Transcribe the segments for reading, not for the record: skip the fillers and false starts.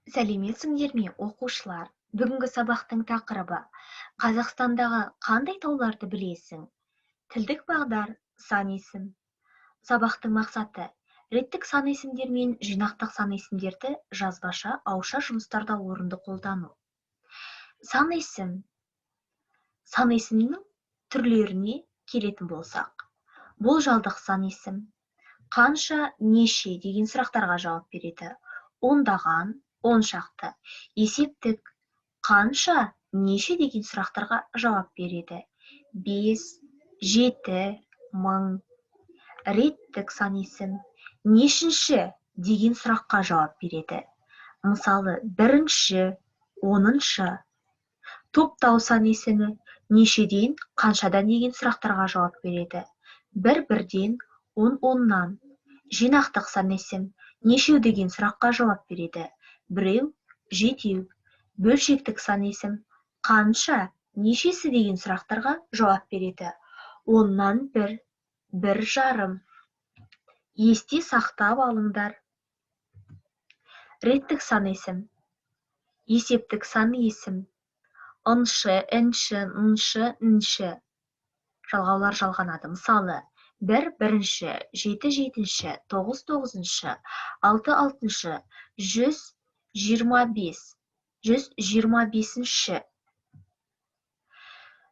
Сәлеметсіңдер ме, оқушылар? Бүгінгі сабақтың тақырыбы: Қазақстандағы қандай тауларды білесің? Тілдік бағдар: сан есім. Сабақтың мақсаты: реттік сан есімдер мен жинақтық сан есімдерді жазбаша, ауызша жұмыстарда орынды қолдану. Сан есім. Сан есімнің түрлеріне келетін болсақ, болжалдық сан есім қанша, неше деген сұрақтарға жауап береді. Ондаған, он шақты. Есептік қанша, неше деген сұрақтарға жауап береді. 5, 7, 1000. Реттік сан есім нешінші деген сұраққа жауап береді. Мысалы, бірінші, оныншы. Топтау сан есімі нешеден, қаншадан деген сұрақтарға жауап береді. Бір бірден, он оннан. Жинақтық сан есім нешеу деген сұраққа жауап береді. Біреу, жетеу. Бөлшектік сан есім қанша, нешесі деген сұрақтарға жауап береді. 1/10, 1,5. Есте сақтап алыңдар. Реттік сан есім, есептік сан есім, ыншы, інші, ншы, нші жалғаулар жалғанады. Мысалы, 1 бірінші, 7 жетінші, 9 тоғызыншы, 6 алтыншы, 125, 125-ші.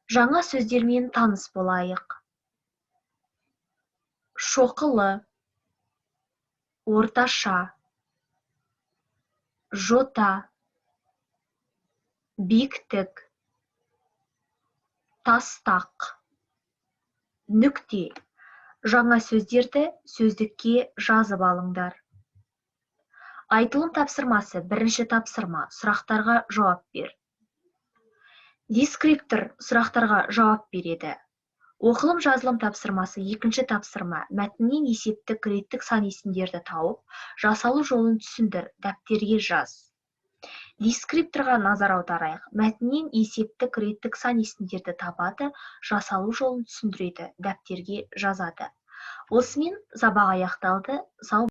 Жаңа сөздермен таныс болайық. Шоқылы, орташа, жота, биіктік, тастақ, нүкте. Жаңа сөздерді сөздікке жазып алыңдар. Айтылым тапсырмасы. Бірінші тапсырма: сұрақтарға жауап бер. Дескриптор сұрақтарға жауап береді. Оқылым жазылым тапсырмасы. Екінші тапсырма: мәтіннен есептік, реттік сан есімдерді тауып, жасалу жолын түсіндір, дәптерге жаз. Дескрипторға назар аударайық. Мәтіннен есептік, реттік сан есімдерді табады, жасалу жолын түсіндіреді, дәптерге жазады. Осымен сабақ аяқталды. Сау.